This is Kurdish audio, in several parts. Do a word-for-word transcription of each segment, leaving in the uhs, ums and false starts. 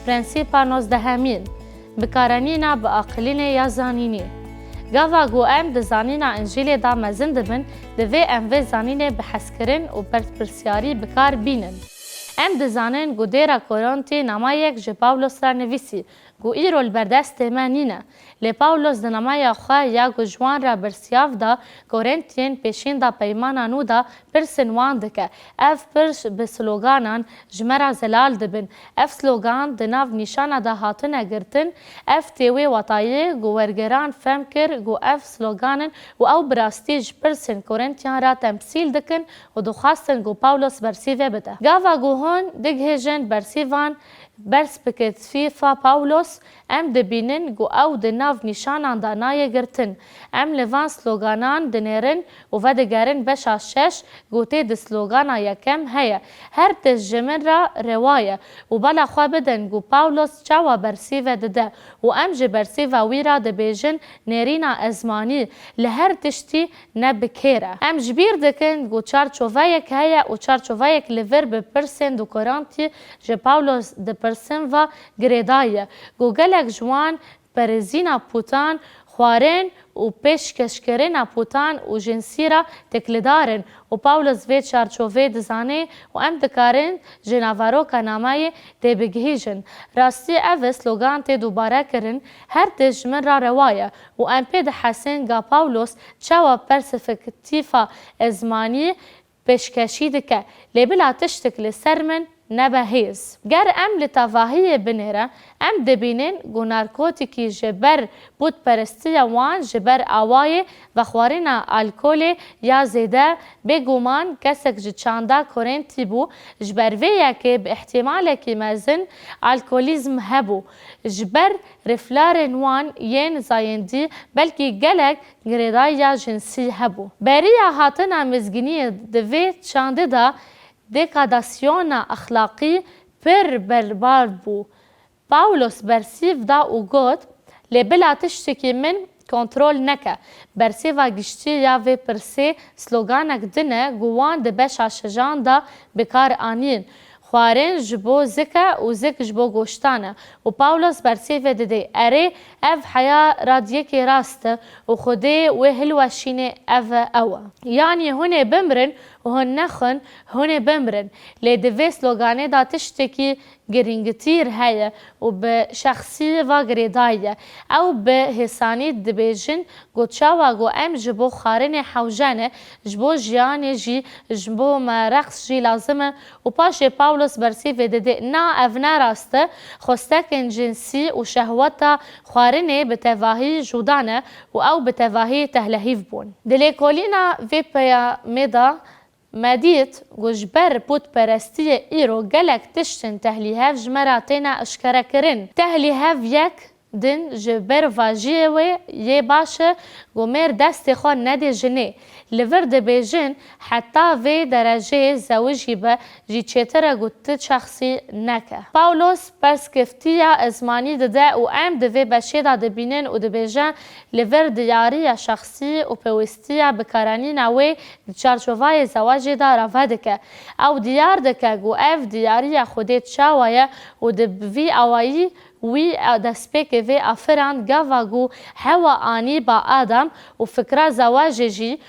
Prensîpa nozdehemîn, bikaranîna biaqilînê ya zanînî. Gava ku em di zanîna Încîlê de mezin dibin, divê em vê zanînê bi hezkirin û berpirsiyarî bi kar bînin. Em dizanin ku dêra Korintî namayek ji Pawlos re nivîsî, ku îro li ber destê me nîne. Lê Pawlos di namaya xwe ya ku ji wan re bersiyav da Korintiyên pêşîn de peymana nû de, pirsên wan dike. Ev pirs bi sloganan ji me re zelal dibin. Ev slogan di nav nîşana de hatine girtin. Ev tê wê wetayê ku wergeran fehm kir ku ev slogan in û ew bi rastî ji pirsên Korintiyan re temsîl dikin û dixwestin ku Pawlos bersîvê bide. Gava ku hûn digihêjin bersîvan, berspikêtifa Pawlos, em dibînin ku ew di nav nîşanan de nayê girtin. Em li van sloganan dinêrin û vedigerin beşa şeş, ku tê di slogana yekem heye: Her tişt ji min re rewa ye û bala xwe bidin ku Pawlos çawa bersîve dide û em ji bersîva wî re dibêjin nêrîna ezmanî, li her tiştî ne bi kêr e. Em ji bîr dikin ku çarçoveyek heye û çarçoveyek li vir bi pirsên di Korintî ji Pawlos dipirsin ve girêdayî ye, ku gelek ji wan perezîna putan, xwarin û pêşkeşkirina putan û jinsî re têkildar in û Pawlos vê çarçovê dizane û em dikarin ji naveroka nameyê têbigihîjin. Rastî ev slogan tê dubare kirin, her tişt ji min re rewa ye û em pê dihesin ga Pawlos çawa perspektîfa ezmanî pêşkêşî dike, lê bila tiştek li ser min nebe hêz. Ger em li tevahiyê binêre, em dibînin ku narkotîkî ji ber pûtperestiya wan, ji ber awayê vexwarina alkolê ya zêde, bêguman kesek ji çanda Korintî bû, ji ber vê yekê bi îhtîmalekî mezin alkolîzm hebû. Ji ber riflarên wan yên zayendî belkî gelek girêdayiya jinsî hebû. Beriya hatina mizgîniyê di vê çandê de degradasiyona exlaqî pir berbar bû. Pawlos bersîv da û got, Lê bila tiştekî min kontrol neke. Bersîva giştî ya vê pirsê sloganek din e ku wan di beşa şejan de bi kar anîn. Xwarin ji bo zik e û zik ji bo goştan e. Û Pawlos bersîvê dide, Erê, ev heya radiyekê rast e û Xwedê wê hilweşînê, ev e, ew e. Yanî hûn ê bimirin û hûn nexwin, hûn ê bimirin. Lê di vê sloganê de tiştekî girîngitîr heye û bi şexsî ve girêdayî ye. Ew bi hêsanî dibêjin, Got, Çawa ku em ji bo xwarinê hewce ne, ji bo jiyanê jî, ji bo me reqs jî lazim e. Û paşê Pawlos bersîvê dide, Na, ev ne rast e. Xwestekên cinsî û şehweta xwarinê bi tevahî jûda ne û ew bi tevahî tehlehîv bûn. Di lêkolîna vê peyamê de me dît ku ji ber pûtperestiyê îro gelek tiştên tehlîhev ji me re têne eşkerekirin. Tehlîhev yek din ji ber vajiyê wê yê baş e ku mêr destê xwe nedê jinê. Li vir dibêjin, heta vê dereceyê zewijî be jî çêtir e ku tu şexsî neke. Pawlos perspektîftiya ezmanî dide û em di vê beşê de dibînin û dibêje, li vir diyariya şexsî û pêwîstiya bikaranîna wê di çarçovayê zewacê de rave dike. Ew diyar dike ku ev diyariya Xwedê çawa ye û di vî awayî wî destpêkê vê afiran gava ku Hewa anî ba Adam û fikra zewacê jî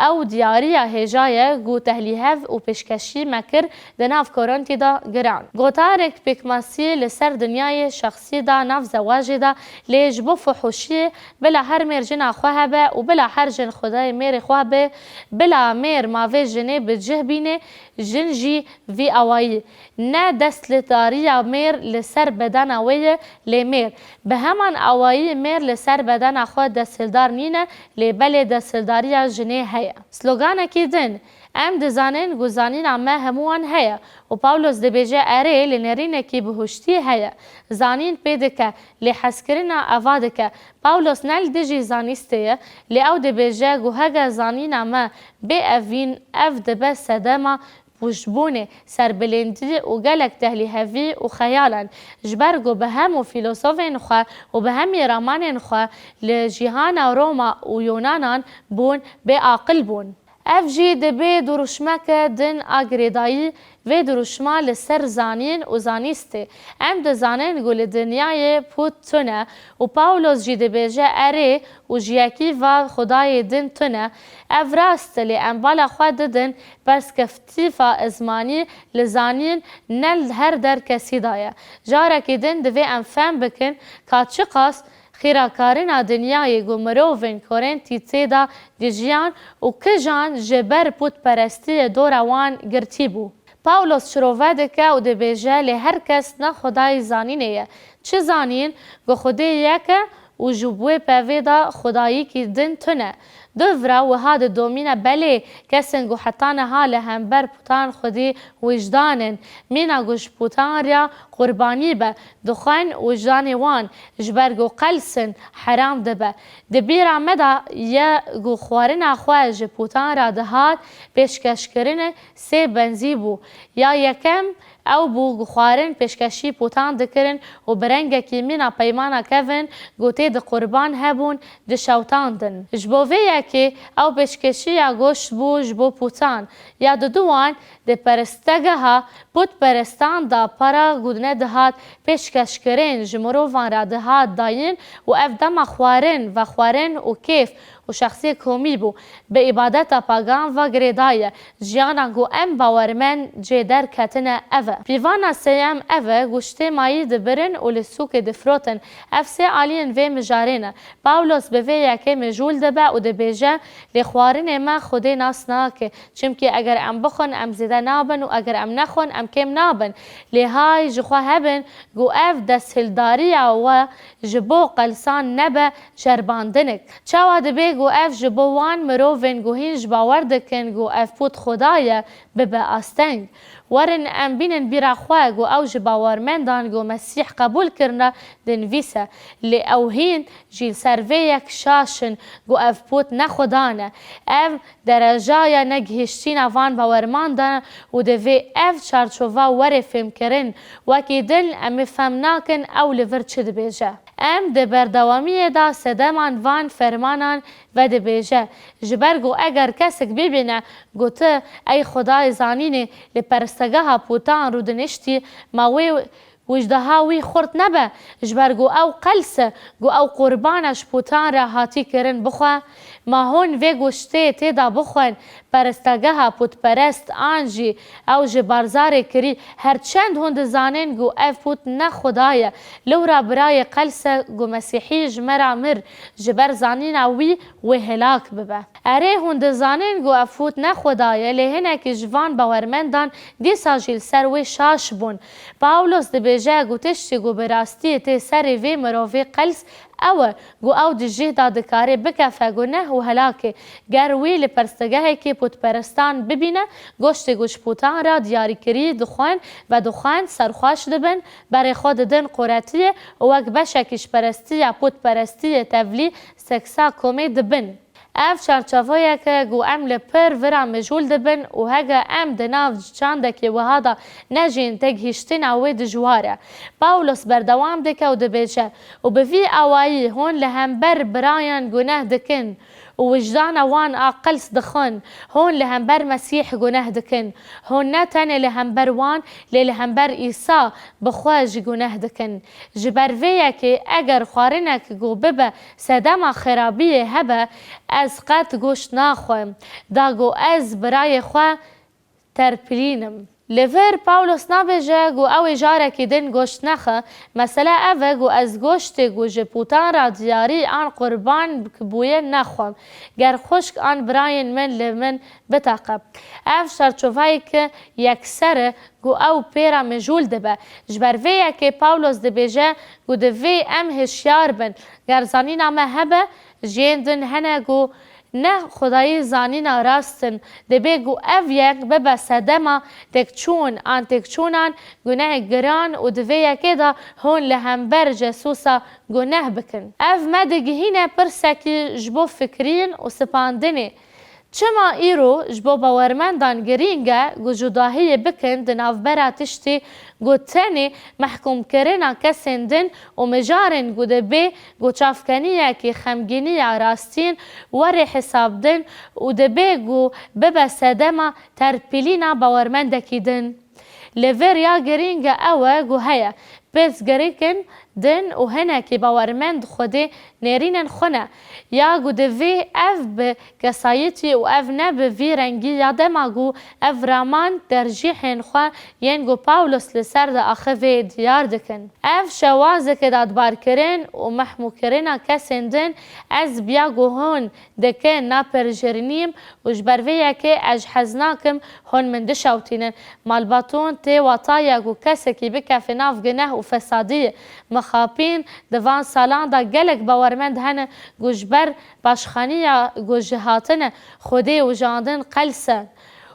ew diyariya hêja ye ku tehlîhev û pêşkêşî me kir di nav Korintî de giran. Gotarek pêkmasî li ser dinyayê şexsî de nav zewacê de, lê ji bo fuhuşiyê bila her mêr jina xwe hebe û bila her jin xwedayê mêrê xwe be, bila mêr mavê jinê bi cih bîne, jin jî vî awayî. Ne desthildariya mêr li ser bedena wê ye, lê mêr. Bi heman awayî mêr li ser bedena xwe desthildar nîne, lê belê desthildariya jinê heye. Sloganekî din, Em dizanin ku zanîna me hemûyan heye û Pawlos dibêje, Erê, li nêrînekî bihuştî heye. Zanîn pê dike, lê hezkirina eva dike. Pawlos ne li dijî zanîstê ye, lê ew dibêje ku heger zanîna me bê evîn, ev dibe sedema pûçbûnê, serbilindî û gelek tehlîhevî û xeyalan, ji ber ku bi hemû fîlosofên xwe û bi hemî ramanên xwe li cîhana Roma û Yonanan bûn, bêaqil bûn. Ev jî dibe duruşmeke din a girêdayî. Vê duruşma li ser zanîn û zanîstê. Em dizanin ku li dinyayê pût tune û Pawlos jî dibêje, erê, û ji yekî va Xwedayê din tune. Ev rast e, lê em bala xwe didin perspektîfa ezmanî li zanîn, ne li her der kesî de ye. Carekî din divê em fehm bikin ka çiqas xîrakarina dinyayê ku mirovên Korintî tê de dijiyan û kijan ji ber pûtperestiyê dora wan girtî bû. Pawlos şirove dike û dibêje, lê her kes ne Xwedayê zanînê ye. Çi zanîn ku Xwedê yek e û ji wê pevê de Xwedayîkî din tune. Dûvra wiha didomîne, belê, kesên ku heta niha li hember pûtan Xwedî wijdan in, mîna ku ji pûtan re qurbanî be, dixwin wijdanê wan, ji ber ku qels in, heram dibe. Di bîra me de ye ku xwarina xwe ji pûtan re dihat pêşkeşkirinê sê benzî bû. Ya yekem ew bû ku xwarin pêşkêşî pûtan dikirin û bi rengekî mîna peymana kevin ku tê de qurban hebûn, dişewtandin. Ji bo vê yekê ew pêşkêşiya goşt bû ji bo pûtan. Ya diduwan di perestegeha pûtperestan de pere ku nedihat pêşkêşkirin ji mirovan re dihat dayîn û ev dema xwarin, vexwarin û kêf û şexsiyê komî bû. Bi îbadeta pagan ve girêdayî ye. Jiyana ku em bawermend jê derketine ev e. Pîvana sêyem ev e, goştê mayî dibirin û li sûkê difirotin. Ev sê aliyên vê mijarê ne. Pawlos bi vê yekê mijûl dibe û dibêje, lê xwarinê me Xwedê nas nake. Çimkî eger em bixwin, em zêde nabin û eger em nexwin, em kêm nabin. Lê hay ji xwe hebin ku ev desthildariya we ji bo qelsan nebe, şerbandinik. Çawa dibe ku ev ji bo wan mirovên ku hîn ji bawer dikin ku ev pût Xweda ye, bibe asteng? Werin em bînin bîra xwe ku ew ji bawermendan ku Mesîh qebûl kirine dinivîse, lê ew hîn jî li ser vê yek şaş in ku ev pût ne Xweda ne. Ev dereceya negihiştina van bawermandan e û divê ev çarçova were fêmkirin. Wekî din em ê fehm nakin ew li vir çi dibêje. Em di berdewamiyê de sedeman van fermanan vedibêje. Ji ber ku eger kesek bibîne ku tu ey Xwedayê zanînê li perestegeha pûtan rûdiniştî, ma wê wijdaha wî xurt nebe, ji ber ku ew qels e, ku ew qurbana ji pûtan re hatî kirin bixwe? Ma hûn vê goştê tê de bixwin, perestegeha pûtperest an jî ew ji barzarê kirî, her çend hûn dizanin ku ev pût ne Xweda ye, lewra birayê qels e ku Mesîhî ji me re mir, ji ber zanîna wî wê helak bibe. Erê, hûn dizanin ku ev pût ne Xweda ye, lê hinekî ji van bawermendan dîsa jî li ser wê şaş bûn. Pawlos dibêje ku tiştî ku bi rastiyê tê serê vê mirovê qels ew e ku ew di cih de dikare bikefe guneh û helakê. Ger wî li perstegehekî pûtperestan bibîne, goştê ku ji pûtan re diyarî kirî dixwin, vedixwin, serxweş dibin, berê xwe didin quretiyê û wek beşekî ji perestiya pûtperestiyê tevlî seksa komê dibin. Ev çarçoveyek e ku em li pir vira mijûl dibin û hege em di nav çandekî wiha de nejîn, têgihîştina wê dijwar e. Pawlos berdewam dike û dibêje, û bi vî awayî hûn li hember birayan guneh dikin û wijdana wan a qels dixwin. Hûn li hember Mesîh guneh dikin. Hûn ne tenê li hember wan, lê li hember Îsa bi xwe jî guneh dikin. Ji ber vê yekê eger xwarinek ku bibe sedema xerabiyê hebe, ez qet goşt naxwim, da ku ez birayê xwe terpilînim. Li vir Pawlos nabêje ku ew ê carekî din goşt nexe, mesele ev e ku ez goştê ku ji pûtan re diyarî an qurban bûye nexwim, ger xwişk an birayên min li min biteqe. Ev çarçoveyeke yekser e ku ew pê re mijûl dibe. Ji ber vê yekê Pawlos dibêje ku divê em hişyar bin. Ger zanîna me hebe, ji yên din hene ku ne Xwedayî zanîna rast in. Dibê ku ev yek bibe sedema têkçûn an têkçûnan gunehek giran û di vê yekê de hûn li hember Cesûsa guneh bikin. Ev me digihîne pirsekî ji bo fikirîn û spandinê. Çima îro ji bo bawermendan girîng e ku cudahiyê bikin di navbera tiştî ku tenê mehkûmkirina kesên din û mijarên ku dibê ku çavkeniyekî xemgîniya rastîn were hesabdin û dibê ku bibe sedema terpîlîna bawermendekî din? Li vir ya girîng e ew e ku heye pirsgirêkên din û hinekî bawermend Xwedê nêrînên xwe ne, ya ku divê ev bi kesayetî û ev ne bi vî rengî ya dema ku ev raman tercîhên xwe yên ku Pawlos li ser diaxivê diyar dikin. Ev şewazeke dadbarkirin û mehmûkirina kesên din ez biya ku hûn dikin napirjirnîm û ji ber vê yekê ez hez nakim hûn min dişewtînin. Malbatûn tê wataya ku kesekî bikefe nav guneh û fesadiyê. Mixapîn di van salan de gelek bawermend hene ku ji ber paşxaniya ku ji hatine Xwedê û jandin qels e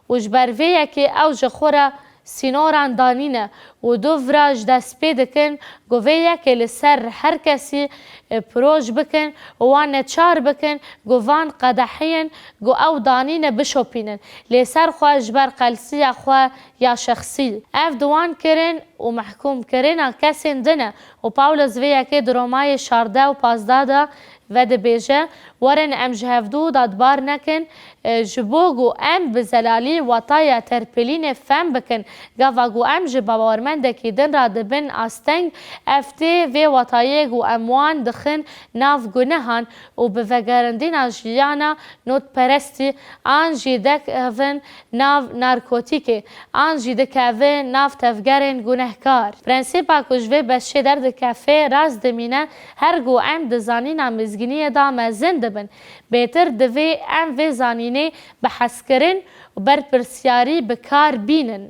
û ji ber vê yekê ew ji xwe re sînoran danîne û dûv re ji dest pê dikin ku vê yekê li ser her kesî, e, piroj bikin û wan neçar bikin ku van qedehiyên ku ew danîne bişopînin. Lê ser xwe ji ber qelsiya xwe ya şexsî. Ev di wan kirin û mehkûmkirina kesên din e û Pawlos vê yekê di Romayê şardeh û pazdeh de vedibêje, Werin em ji hevdû dadbar nekin, e, ji bo ku em bi zelalî wataya terpilînê fem bikin. Gava ku em ji bawermendekî din re dibin asteng, ev tê vê watayê ku em wan dixin nav gunehan û bi vegerandina jiyana notperestî an jî dikevin nav narkotîkê, an jî dikevin nav tevgerên gunehkar. Prensîpa ku ji vê beşê derdikeve rast dimîne, her ku em di zanîna mizgîniyê de mezin dibin. Bêtir divê em vê zanînê bi hezkirin û berpirsiyarî bi kar bînin.